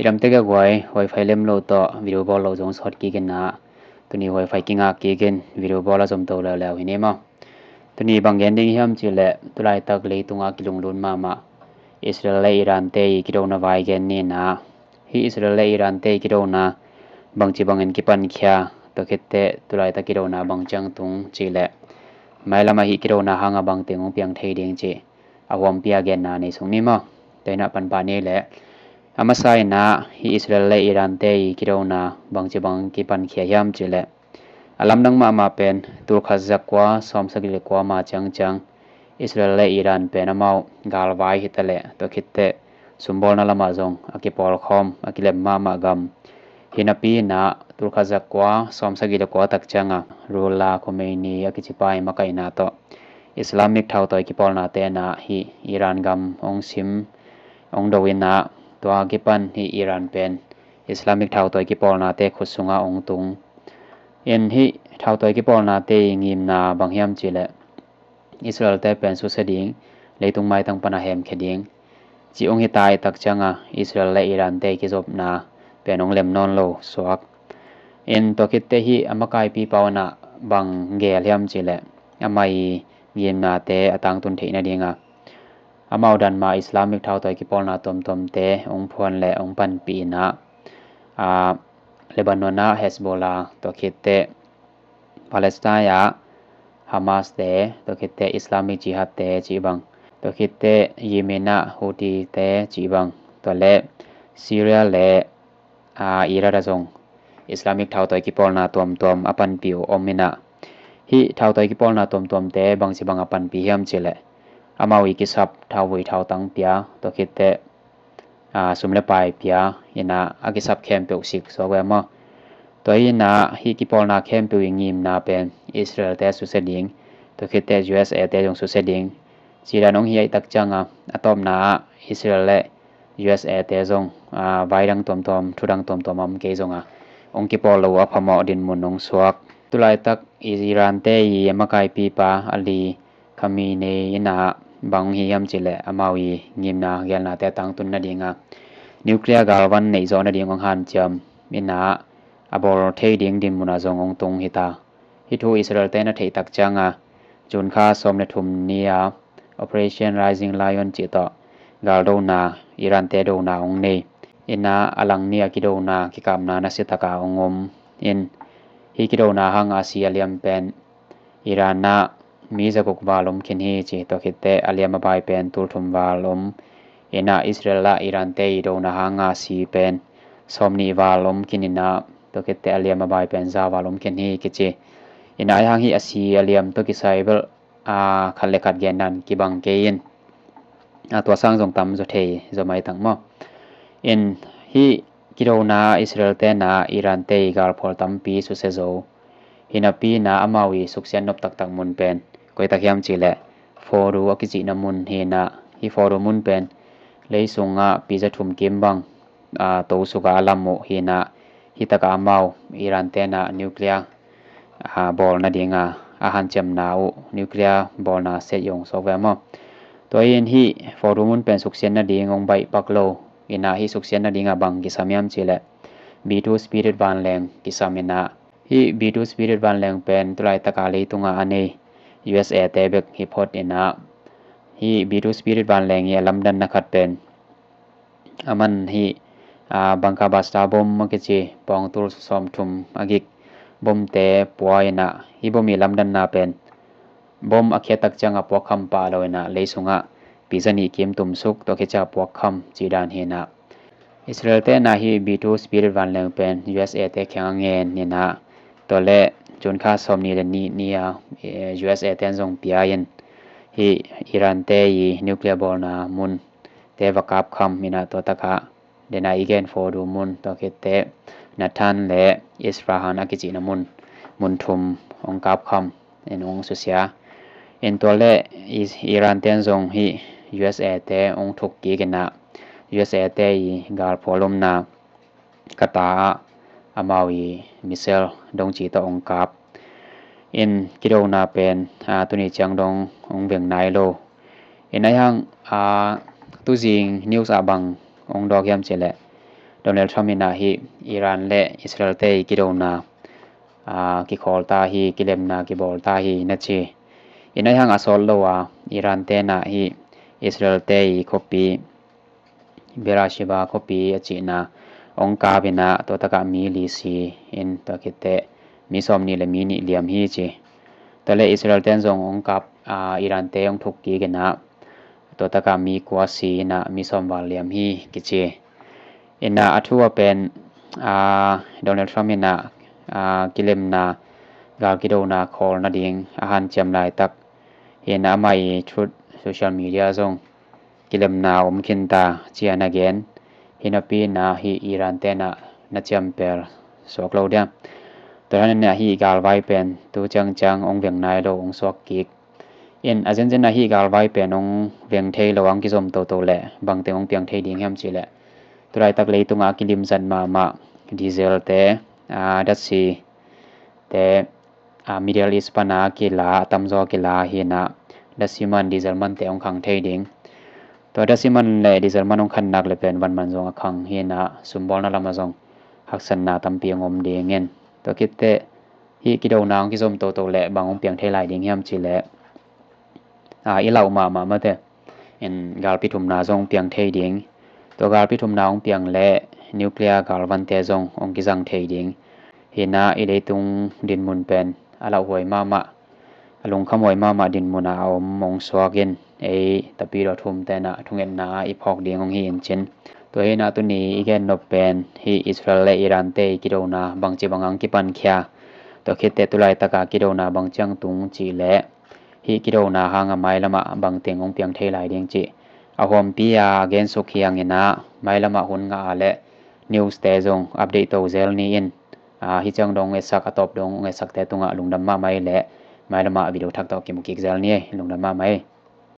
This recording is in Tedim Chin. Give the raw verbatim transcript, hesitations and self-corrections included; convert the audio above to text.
I dam tek a guai, wifi lem lo tawh video bawl lo zong sawt kik in ah, tuni wifi kingak kik in video bawl a zom to leuleu hi ni maw. Tuni bang gen ding hiam cih leh, tulaitak leitung a kilunglun mahmah Israel le Iran te i kidona vai gen ni in ah, hih Israel le Iran te i kidona bangci bangin kipankhia, tua khit teh tulaitak kidona bang ciang tung cih leh, mailam ah hih kidona hang a bang teng hong piang thei ding cih a huampi a genna nei suk ni maw. Tua in ah pan pah ni leh, a masa in ah hih Israel le Iran te i kidona bangci bang kipankhia hiam cih leh, a lamdang mahmah pen tul khat za kua sawm sagih le kua ma ciangciang Israel le Iran pen amau galvai hi ta leh, tua khit teh sumbawlna lamah zong a kipawlkhawm, a kilem mahmah gam hi napi in ah, tul khat za kua sawm sagih le kua tak ciang a Ruhollah Khomeini a kici pa i makaihna tawh Islamic thautawi kipawlna te in ah hih Iran gam hong sim, hong do in ah, tua a kipan hih Iran pen Islamic thautawi kipawlna te khut sungah hong tung in, hih thautawi kipawlna te i ngimna bang hiam cih leh, Israel te pen susia ding, leitung maitang pan a hemkhia ding cih hong hi ta i tak ciang a, Israel le Iran te i kizopna pen hong lem nawn lo suak in, tua khit teh hih a makaipi pa in ah bang gel hiam cih leh, amah i ngimna te a tangtun theih nading a, amau dan mah Islamic thautawi kipawlna tuamtuam te hong phuan le hong panpih in ah, a, Lebanon ah Hezbollah, tua khit teh Palestine ah Hamas te, tua khit teh Islamic Jihad te cih bang, tua khit teh Yemen ah Houthi te cih bang, tua leh Syria le, a, Iraq ah zong Islamic thautawi kipawlna tuamtuam a panpih uh om in ah, hih thautawi kipawlna tuamtuam te bangci bang a panpih hiam cih leh, amau i kisap thauvui thautang pia, tua khit teh, a, sum le pai pia in ah a kisap khempeuh sik suak ve maw. Tua hi in ah hih kipawlna khempeuh i ngimna pen Israel te susia ding, tua khit teh U S A te zong susia ding cih dan hong hi a i tak ciang a, a tawpna ah Israel le U S A te zong, a, vai dang tuamtuam, thu dang tuamtuam a om kei zong a, hong kipawl lo uh a phamawh dinmun hong suak. Tulaitak Iran te i a makaipi pa Ali Khamenei in ah bang hong hi hiam cih leh, amau i ngimna gelna te a tangtun nading a, nuclear galvan neih zawh nading hong hanciam in ah, a bawl thei ding dinmun ah zong hong tung hi ta. Hih thu Israel te na theih tak ciang a, June kha sawm le thum ni a Operation Rising Lion cih tawh galdona, Iran te dona hong nei in ah, a lang ni a kidona kikapna nasia tak a hong om in, hih kidona hang a si a liam pen Iran ah mi zaguk val om khin hi ci, tua khit teh a liam a bai pen tul thum val om in ah, Israel ah Iran te i dona hang a si pen sawm nih val om khin in ah, tua khit teh a liam a bai pen za val om khin hi kici in ah, a hang hih a si a liam tawh kisai bel, a, khat le khat gen dan kibang kei in, a, tua sang zong tam zaw thei zaw mai tang maw. In hih kidona Israel te in ah Iran te i galphual tampi susia zo hi napi in ah, amau i suksiat nop taktak mun pen koi tak hiam cih leh, Fordow a kicihna mun hi in ah, hih Fordow mun pen lei sungah pi za thum kim bang, a, to suk a a lam uh hi in ah, hih tak a amau Iran te in ah nuclear, a, bawl nading a, a hanciamna uh, nuclear bawlna set i hong suak ve maw. Tua hi in hih Fordow mun pen suksiat nading hong baih pak lo in ah, hih suksiat nading a bang kisam hiam cih leh, B two Spirit vanleng kisam in ah, hih B two Spirit vanleng pen tulaitak a leitung a a nei U S A te bek hi phot in ah, hih B two Spirit vanleng i a lamdanna khat pen, a man hih, a, bunker buster bomb a kici, pawngtul sawmthum a gik bomb te pua in ah, hih bomb i lamdanna pen bomb a khiat tak ciang a puakkham pah lo in ah, lei sungah pi za nih kim tum suk, tua khit ciang a puakkham cih dan hi in ah, Israel te in ah hih B two Spirit vanleng pen U S A te kiang a ngen in ah, tua leh June kha sawm nih le nih ni a, eh, U S A te in zong pia in, hih Iran te i nuclear bawlna mun te va kapkham in ah, tua tak a, den a i gen Fordow mun, tua khit teh Natanz le Isfahan a kicihna mun, mun thum hong kapkham in hong susia in, tua leh Is-, Iran te in zong hih U S A te hong thuk kik in ah, U S A te i galphual omna Qatar ah amau i missile dong ci tawh hong kap in, kidona pen, a, tuni ciang dong hong veng nai lo in, a hang, a, tuzing news ah bang hong dawk hiam cih leh, Donald Trump in ah hih Iran le Israel te i kidona, aa, kikhawl ta hi, kilemna kibawl ta hi na ci. In ah hih hang a sawt lo a, Iran te in ah hih Israel te i khuapi Beersheba khuapi a cihna hong kap in ah, tua takah mi li si in, tua khit teh mi sawm nih le mi nih liam hi ci. Tua le Israel ten zong hong kap, aa, Iran te hong thuk kik in ah, tua takah mi kua si in ah mi sawm val liam hi kici. In ah a thu a pen, aa, Donald Trump in ah, aa, kilemna, gal kidona khawl nading a hanciam laitak hi in ah, amah i Truth social media zong kilemna om khin ta ci-in a gen. Hih napi in ah hih Iran te in ah na ciampel suak lo dia. Tua hi in ah hih galvai pen tu ciangciang hong veng nai lo, hong suak kik in, a zenzen ah hih galvai pen hong veng thei lo, hong kizom toto leh bangteng hong piang thei ding hiam cih leh, tu laitak leitungah a kilim zat mahmah diesel te, aa, datsi te, aa, Middle East pana kila, a tamzaw kila hi in ah, datsi man, diesel man te hong khang thei ding. Tua datsi man le diesel man hong khan nak le pen van man zong a khang hi in ah, sumbawlna lamah zong haksatna tampi hong om ding in. Tua khit teh hih kidona hong kizom toto leh bang hong piang thei lai ding hiam cih leh, aa, i lauh mahmah mate in galpi thumna zong piang thei ding. Tua galpi thumna hong piang leh nuclear galvante zong hong kizang thei ding. Hi in ah i leitung dinmun pen a lauhuai mahmah, a lungkhamhuai mahmah dinmun ah a om hong suak in, ei Tapidaw thumte in ah thungetna ah i phawk ding hong hi in cin. Tua hi in ah tuni i gen nop pen hih Israel le Iran te i kidona bangci bang hang kipankhia, tua khit teh tu laitak a kidona bangci hang tung cih leh, hih kidona hang a mailamah bangteng hong piang thei lai ding cih a huampi a gensuk hi hang in ah, mailamah hun ngah a leh news te zong update to zel ni in, aa, hih ciang dong hong etsak, a tawp dong hong etsakte tungah lungdam mahmah hi leh, mailamah video thak tawh kimu kik zel ni ei, lungdam mahmah hi.